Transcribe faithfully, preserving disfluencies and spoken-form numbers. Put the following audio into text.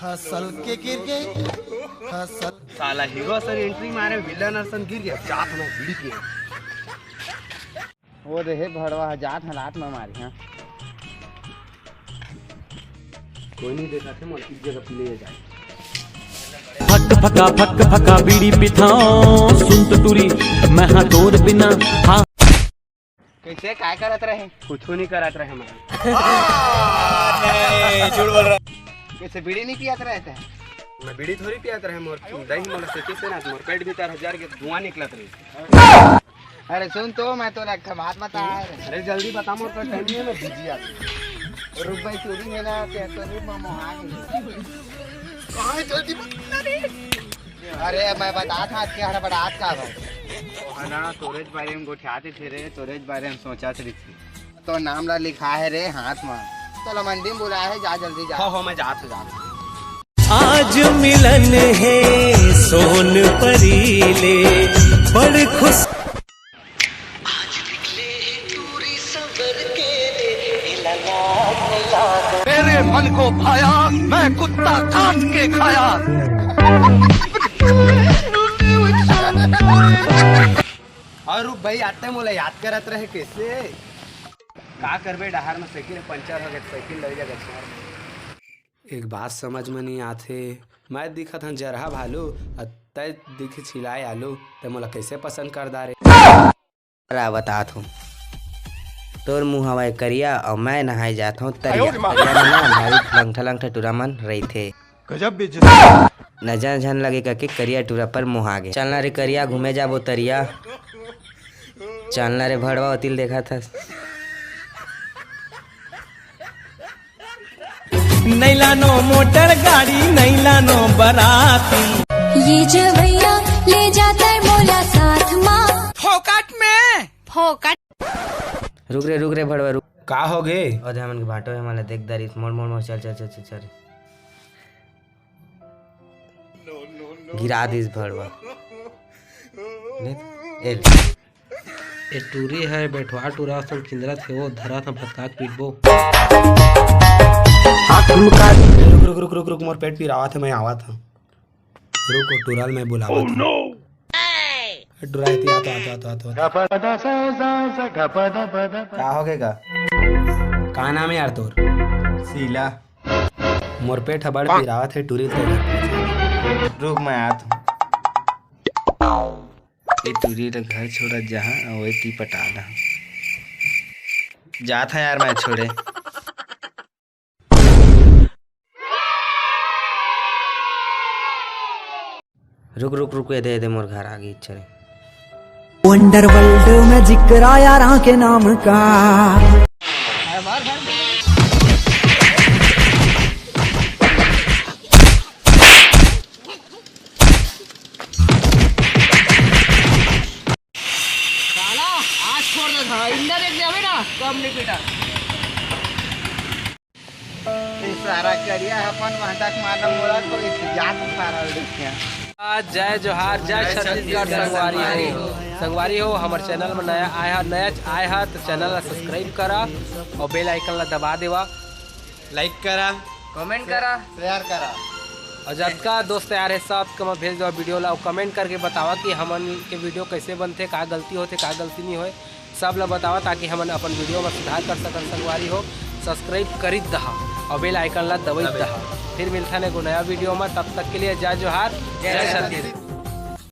फसल के गिर गए, फसल। साला हीरो असन एंट्री मारे, विलन असन गिर गया, जात में बीड़ी पिए। वो देहे भड़वा ह जात ह लात में मारी, हाँ। कोई नहीं देखा थे, मोर एक जगह पी ले जाए। फक फका फक फका बीड़ी पिथाओ, सुन तो टूरी, मैं हाँ तोर बिना, हाँ। कैसे, काय करत रहे? कुछ नहीं करत रहे हमारे। नहीं, झूठ बोल रहा। कैसे, बीड़ी नहीं पियत रहे थे? मैं बीड़ी थोड़ी पियत रहे, मोर दही मोला से कैसे ना, मोर पेट भीतर हजार के धुआं निकलत रही। अरे सुन तो, मैं तो एक ठो बात बता। अरे जल्दी बता, मोर पर टाइम नहीं है, मैं बिजी आदमी। रुक भाई, चोरी है ना, ते तो रुक, मैं मोहा नहीं। कहाँ है, जल्दी बता रे। अरे मैं बता था, आज के हड़बड़ात का भाई। है ना, तोरेज बारे में गोठियाते थे रे, तोरेज बारे में सोचा थे। तो नाम ला लिखा है रे हाथ में। चलो मंडी में बुलाए है, जा जल्दी जा। हो, हो, मैं जात हूँ, जात हूँ। आज मिलन है सोन परी ले, बड़ खुश। मेरे मन को भाया, मैं कुत्ता काट के खाया। और रुक भाई, आते मोला याद करत रहे कैसे? का करबे, डहार में साइकिल पंचर हो गए, साइकिल ले जाके छोड़। एक बात समझ में नहीं आथे, मैं दिखत हन जरहा भालू, अ तय दिखे छिलाए आलू, तय मोला कैसे पसंद कर डारे? रा बतात हूँ, तोर मुँह हवय करिया अउ मैं नहाए जात हूँ तरिया। तरिया में ना भारी लंगठा लंगठा टूरा मन रहिथे। गजब बेइज्जती। नजर झन लगे कके करिया टूरा पर मोहा गे। चलना रे करिया, घूमे जाबो तरिया। चलना रे भड़वा, ओतिल देखा था। नैलानो मोटर गाड़ी, नैलानो बराती। ये जवैया ले जाता है मोला साथ मा। फोकट में। फोकट। रुक रे, रुक रे भड़वा, रुक। का हो गे? ओदे हमन के भाटो हे, हमन ला देख दरिस। मोड़, मोड़, मोड़, चल, चल, चल, चल, चल। गिरा दिस भड़वा। ले, ए ले। ए टूरी है, बैठवा टूरा असन किंदरत हे, वो धरत ह भतकाक पीटबो। रुक, रुक, रुक, रुक, रुक, मोर पेट पिरावत है, मैं आवत हूँ। रुक, वो टूरा ल मैं बुलावत हूँ। ए टूरा, एती आ तो, आ तो, आ तो, आ तो, आ तो। का हो गे गा? का नाम है यार तोर? शीला। मोर पेट ह बड़ पिरावत है, टूरी ल तो घर पहुंचा। रुक, मैं आत हूँ। ए टूरी ल घर छोड़ा जहाँ, अउ एती पटा दा। जात है यार मैं छोड़े। रुक, रुक, रुक, एदे, एदे, मोर घर आ गई, चले। वंडर वर्ल्ड में जिक्र आया राह के नाम का। साला, आज छोड़ दे था, इंदर एक जावे ना, तो हम नहीं पीटा। ए सारा करिया अपन महटक मारना मोला तो इतिहास सारा लिखिया। आज जय जोहार, जय छत्तीसगढ़ संगवारी हो। संगवारी हो, हमर चैनल में नया आय हा, नया आय हा तो चैनल ला सब्सक्राइब करा और बेल आइकन ला दबा देवा। लाइक करा, कमेंट करा, शेयर करा। और जतका दोस्त यार है सबके मैं भेज देवा वीडियो ला और कमेंट करके बतावा कि हमन के वीडियो कैसे बनथे, का गलती होथे, का गलती नहीं होए, सब ला बतावा ताकि हमन अपन वीडियो में सुधार कर सकन। संगवारी हो, सब्सक्राइब करित दहा और बेल आइकन ला दबइत दहा। फिर मिलथन एगो नया वीडियो में, तब तक के लिए जय जोहार, जय छत्तीसगढ़।